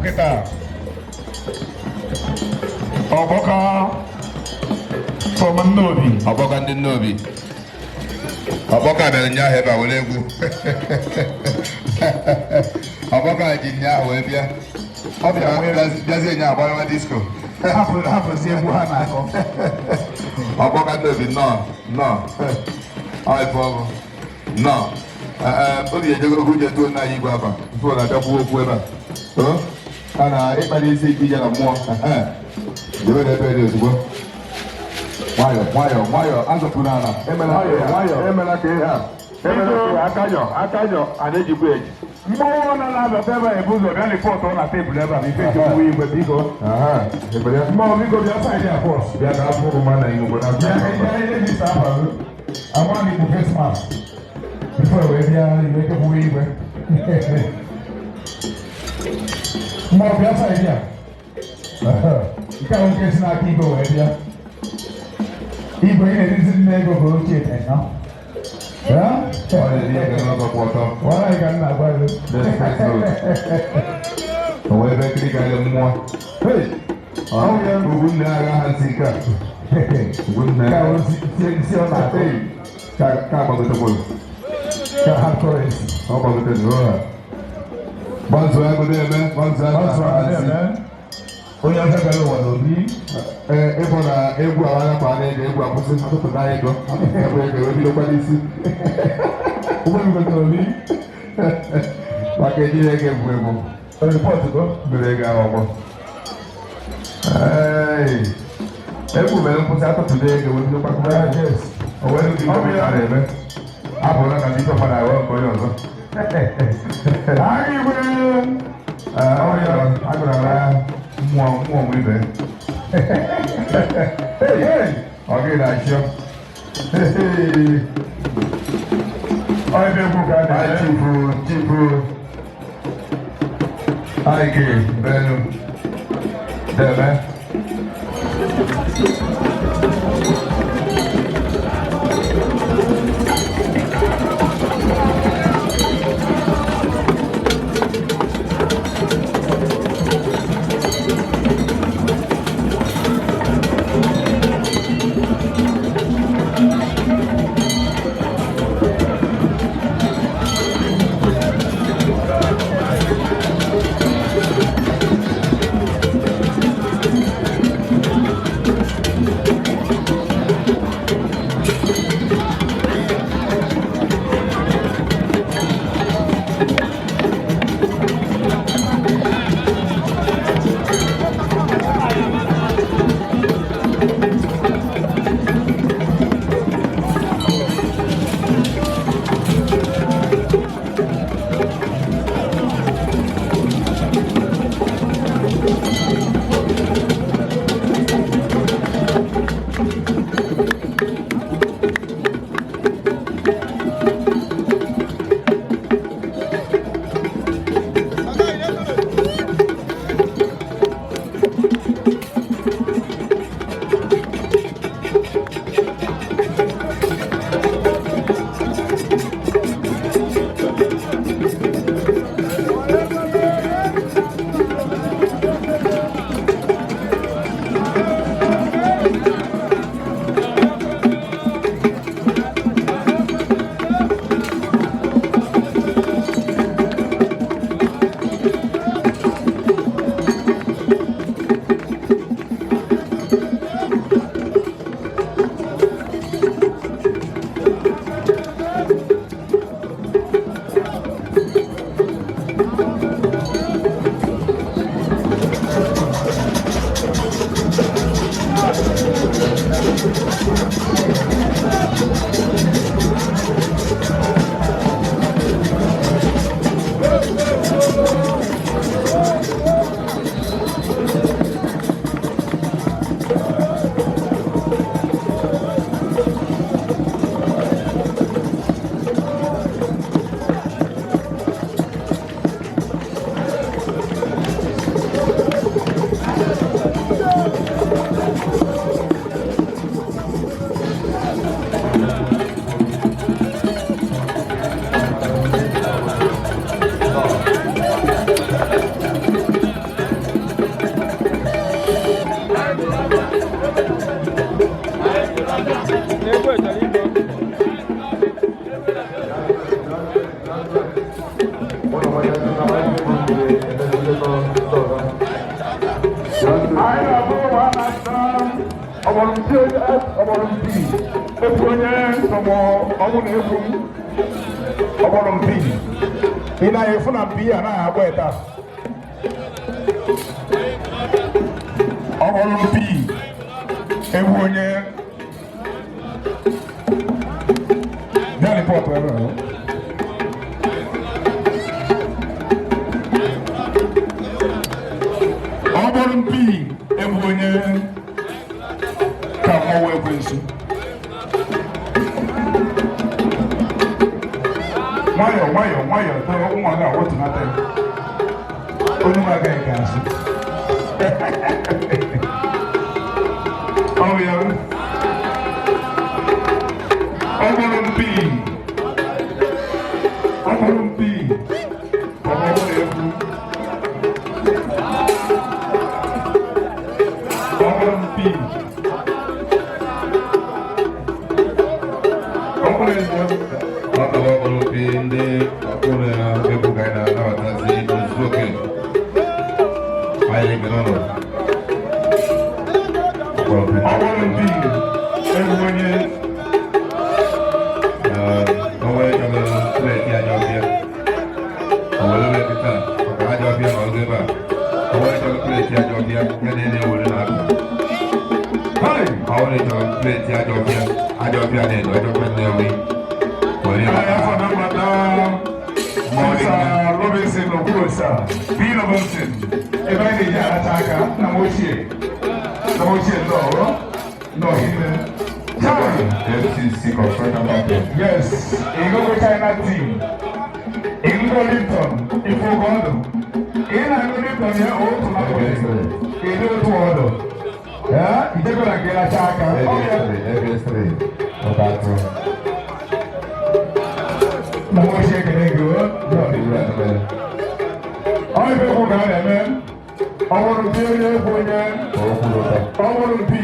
Kịta Ọgbọka from Nnobi. Ọgbọka ndị Nnobi. Ọgbọka bịara nyaahụ ebe a were egwu. Ọgbọka ji nyaahụ wee bịa. Ọ bịa wee bịazie nya agbanyewa disco. Hapụzi egwu ha na-akọ. Ọgbọka Nnobi, nnọọ, nnọọ. Ọ ife ọgụ. Nnọọ. Obi ejego okwu je tuo nna anyị igwe afa. Mfe ọ na-abịa kwuo okwu ebe a. O? A na ịkpali isi ike ije na mmụọ. Jebe na ebe dị ozugbo. Nwayọ, nwayọ, nwayọ, azọpụrụ ala. Emela Nwayọ, nwayọ. Emela ka ihe a. Emela ka ihe aka nyọ, aka nyọ, a na-ejikwa eji. Mmọnwụ nọ na-abata ebe a ebu ụzọ bịa report na tebụl ebe a ife eji igwe, biko. Ebere ya. Mmọnwụ, biko, bịa side a first. Bịa ka afọ ụmụ na ihe obodo Bịa afọ. ka ihe register afa gị. Agwa gị bụ face mask. Before wee bịa iwe kekwuwe igwe. Mmọnwụ, bịa side a. Nke a nwoke si n'aka igwe wee bịa. Igwe, ị na-erizi nne ego ka ochie tenọ. Ọ na-eri ego n'ọzọ kwụ ọtọ. Wara ka m na-agwa gị. Express road. O wee ebe nkiri karịrị mmụọ. Hey! Ọ ugwu nne agha ha si nke a. Ugwu nne. Ka o si ọ na-akụ. Hey! Ka agbagotekwuru. Ka hard currency. Ọ gbagotere ụra. Gbanzuo ego na-eme, gbanzuo ego Ọsọ na-eme. na-eme. Onye ọcha gara ụwa n'obi. Ee, ịbụ na egwu a anya kwa ego, egwu akwụsị, atụpụta ego, atụpụta ego wee bidokwa n'isi. Ụgbọ igwe n'obi. Maka ejiri ego egwu egwu. Report go. Mmiri ego ahụ ọgbọ. Ee, egwu mere nkwụsị, atụpụta ego wee bidokwa kụba egwu. Yes. O wee dị ife a na-eme. Apụrụ na ndị ife mmadụ aghọ nke onye ọzọ. Agha igwe. Ee, ọ ya agụrụ ala mmụọ mmụọ m ibe. Hey, hey. Ọ gị na-achọ. Hey. Ọ ebe egwu ka a Anyị na-eme. chifu chifu Ike Benu Deme. mpi ebu onye tọgbọ ọnwụ na-egwu m. Ọ bụrụ mpi, ị naghị efu na mpi a naghị agba taa. Ọ bụrụ mpi ebu onye bịa report ebe a. Ọ bụrụ mpi ebu onye ka mmọnwụ ekwensu. Nwayọọ nwayọọ nwayọọ, tọrọ nwa gị awotunata ya. Onye m agaghị ka azụ. Ọ bụ ya. Ọ bụrụ mpi, ọ bụrụ mpi ka mmọnwụ na-ekwu. Ọ bụrụ mpi, ọ bụrụ eze. Ọ bụ ọkpọrọ ndị ọkpụrụ ya egwu ka anyị na-anabatazi n'ozuzu oke. Anyị na-ekele ụnụ. Ọkpọrọ mpi. Ọ bụrụ mpi egwu onye. Onwe chọrọ plate aja ọbịa. O were wee kịta maka aja ọbịa na ọzọ ebe a. Onwe chọrọ plate aja ọbịa ya na-ewere na-abịa. Hey! Ọ bụrụ chọrọ plate aja ọbịa, aja ọbịa na-edo, aja ọbịa na-ewi. Were ya. Anyị afọ nabata Mr. Robinson Okwuosa, B. Robinson, ebe anyị na-eji aracha aka nna m ochie. Nna m ochie, nnọọ, nnọọ hinne. Chai! FCC Construction Company. Yes, Ịgụgụ China team, Ịgụgụ Lipton, Ifugo ọdụ. Ị na-agụ Lipton ya otu napụlị, ịdị otu ọdụ. Ya, ijego na nke racha aka. Ọ ya. ABS3, Ọbatụ. Nna m ochie, ekele gị o. Nnọọ. Ọ ife ekwu ka a na-eme. Ọ bụrụ mpi onye egwu onye. Ọ bụrụ mpi.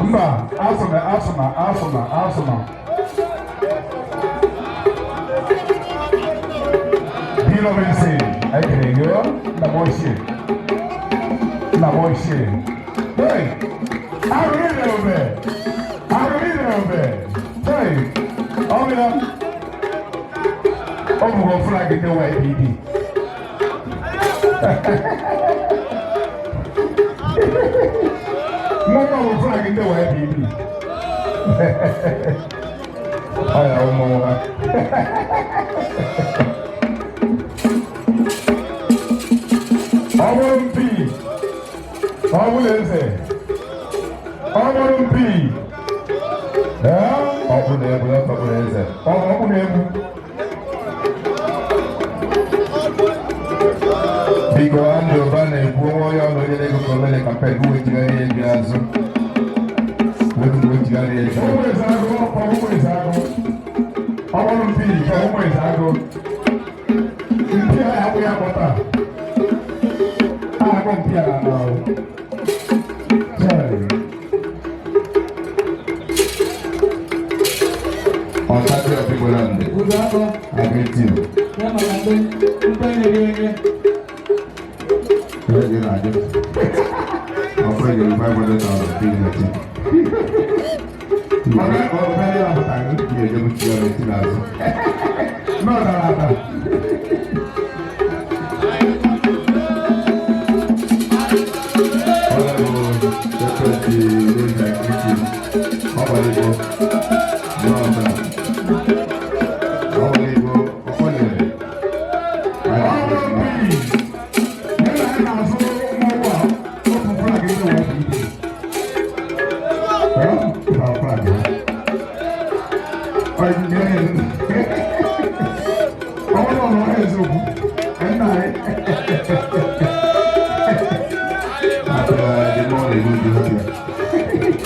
Mba, asụna, asụna, asụna, asụna. B. Robinson, ekele gị o. Nna m ochie. Nna m ochie. Hey! Arụrụ ube. Arụrụ ube. Hey! Ọ bụ ya. Ọ bụrụ flag ndị YPP. Mmọnwụ bụ flag ndị YPP. Ọ ya ụmụ ha. Ọ bụrụ mpi, ọ bụrụ eze, ọ bụrụ mpi, ee. Ọ bụ na egwu, ọ bụ na eze. Ọ bụ ọkpụ na-egwu. Biko, Andrew Ụba na-ekwu onwe onye ọrụ onye na-ego ka o mere campaign wechigharị ego azụ. Wechigharị ego. Ụmụ eze agụ, ọ ụmụ eze agụ. Ọ bụrụ mpi ka ụmụ eze agụ. Mpi a agbụ ya kpọta. A agụ mpi a na ahụ. Chai. Ọ̀tá of Igbo land. I greet you. Ihe gị na-adị. Ọfọ gị 500,000 pay na chi. Ọga ọga ya pụtara. Ihe ejebuchi ya n'eti n'azụ. Nọ dara ada. Honorable Secretary Rose, I greet you. Ọgbara Igbo. Nnọọ. Ọgbara Igbo, Ọkpọnyere. Ọ bụrụ mpi, ya na anyị na-azụ mmọnwụ a, otu flag ndị YPP. Eh? Ọ flag ha. Ọ dị ihe. Ọ bụrụ na ọ eziokwu, nna anyị. After the more they do, the happier.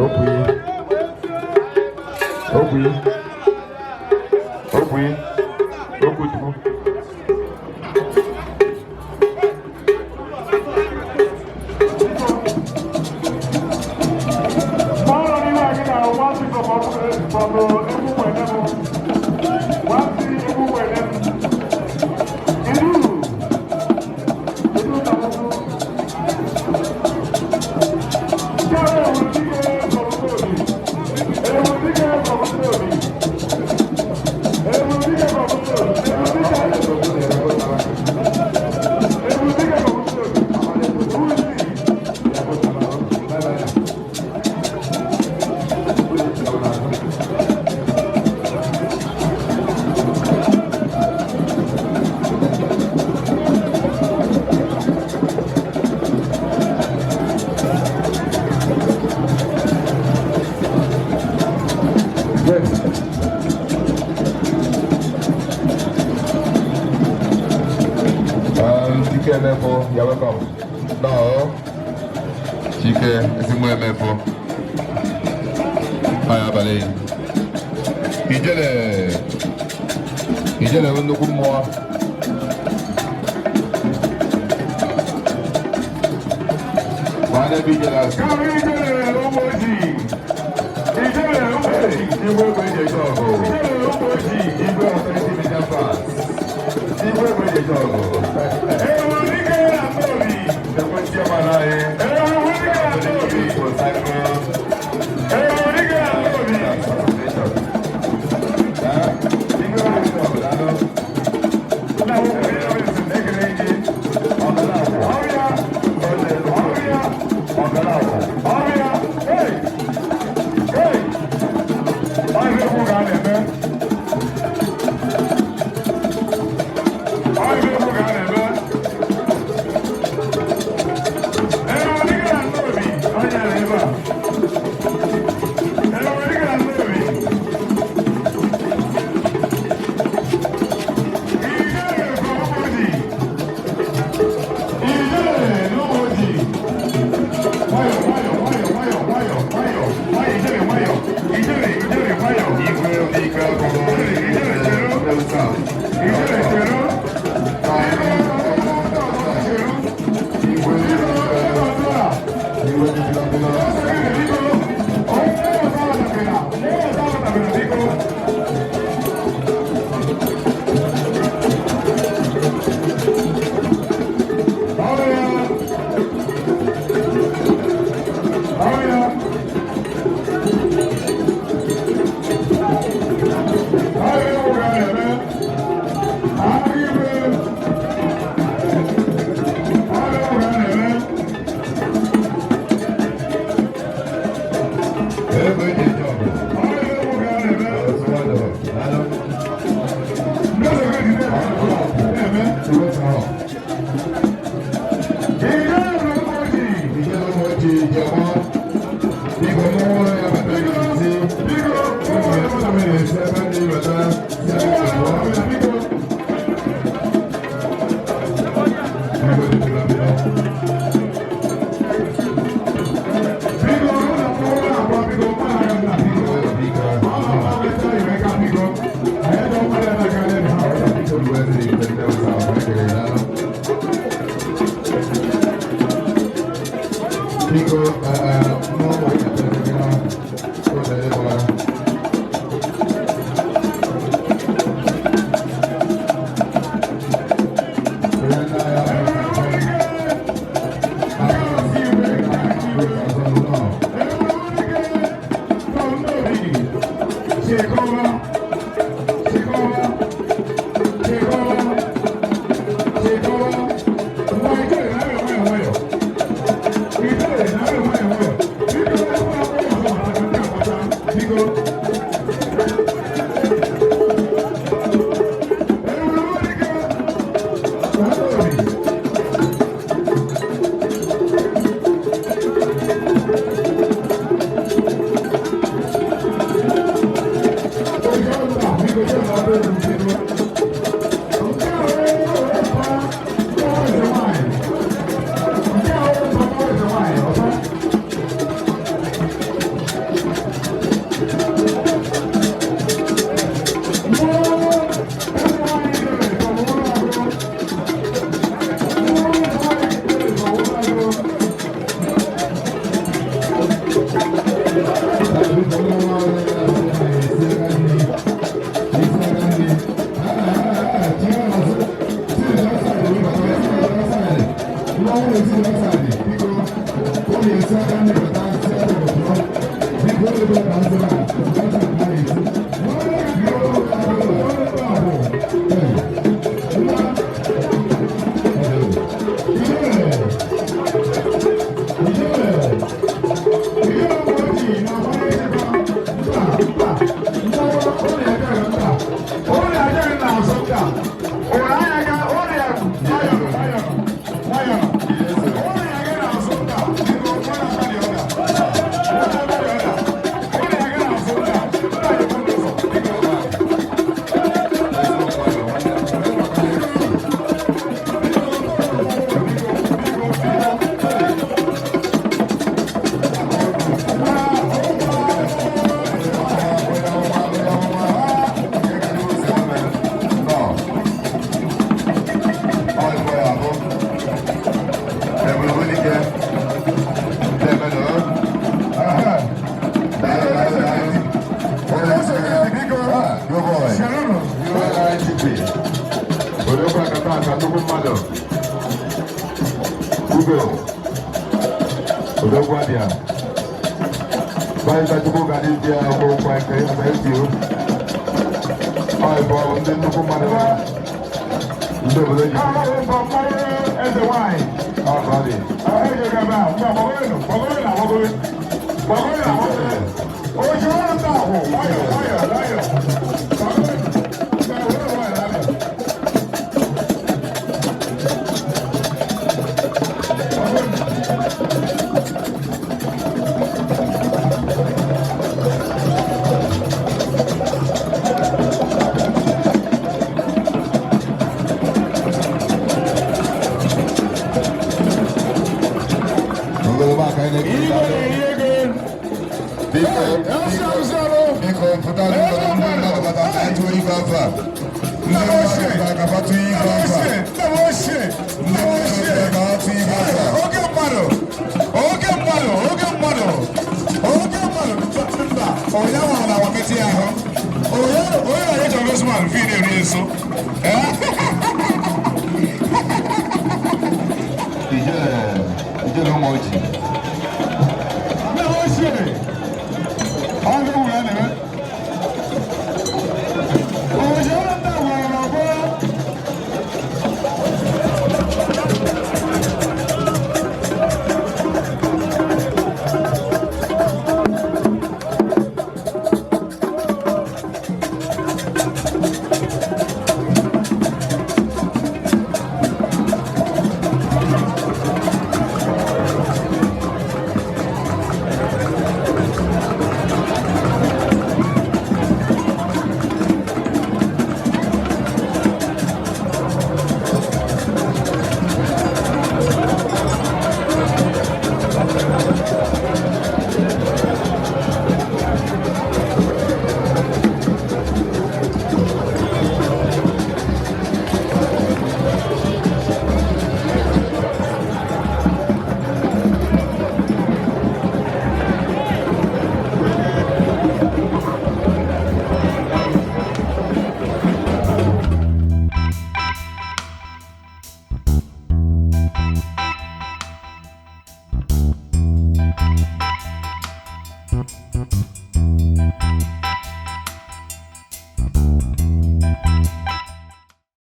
Okwi. Okwi. Okwi. Chike Emefo, you're welcome. No. Chike, ezigbo Emefo. Anyị abalị. Ijele. Ijele bụ nnukwu mmụọ. Gbaa n'ebe ijele azụ. Kàwé ijele ụmụ ojii. Ijele ụmụ ojii. Igwe egbe eji eje ọgụ. Ijele ụmụ ojii. Igwe Authority Media Pass. Igwe egbe eji eje ọgụ. Ewu dike na Nnobi. Ekwe ndị ọma anyị. Ewu dike na Nnobi. Ewu dike na Nnobi. Nna m ukwu Robinson ekele gị. Ọrịa. Ọrịa. Ọrịa. Hey! Hey! Ọrịa egwu ka a na-eme. Ọrịa egwu ka a na-eme. Ewu dike na Nnobi. Onye na ebe a. Ewu dike na Nnobi. Ijele from Umuji. Ijele n'Umuji. Nwayọ, nwayọ, nwayọ, nwayọ, nwayọ, nwayọ, nwayọ, ijele nwayọ, ijele, ijele nwayọ. Ijele, ijele chere. Ijele chere. Biko, ebe ọzọ a. Biko, onye ọzọ abatabela, onye ọzọ abatabela, biko. Ọrịa. Ọrịa. Ọrịa ụra na-eme. Ahụ igwe. Ọrịa ụra na-eme. Ọrịa ụra na-eme. Ndị ọzọ ga-ejide na-eme. Ijele ụmụ ojii. Biko, ụmụ ojii. Biko. Biko, ụlọ akwụkwọ na-agba, biko, mmadụ aga na biko. Ọ na-agba ebe ka biko. Anyị dọ mmadụ ebe aka n'ebe ha. Biko, mmụọ nwanyị na ụlọ ebe ọrụ. Onye nna ya bụ Chekọba, chekọba, chekọba, chekọba. Ngwa ijele na-arịọ nwayọ nwayọ. Ijele na-arịọ nwayọ nwayọ. Biko, ebe akwụkwọ ọzọ maka ndị agbata. Biko. Ewuru dike na Nnobi. Ugo Odogwu abịa Barrister Chukwuka dibịa Okonkwo nke esi o. Ọ bụ ndị nnukwu mmadụ ndị obodo ji. Eze nwanyị. Ọ ka ọ dị. Ogologo aka anyị na-ekele. Biko, biko, pụta n'ụlọ ndị mmadụ bata ka anyị tụọ igwe afọ a. Ndị mmadụ pụtara ka fa tụọ igwe afọ a. Ndị mmadụ pụtara ka fa tụọ igwe afọ a. Oge mmadụ, oge mmadụ, oge mmadụ, oge mmadụ, mba, onye nwara na wakati ahụ, onye onye na echọrọ Osman fi na-eri nso. Ijele, ijele ụmụ ochie. Nna m ochie, ọ ga ụmụ ya na-eme. Oji ọrụ ndị a gwara na ọgbọ.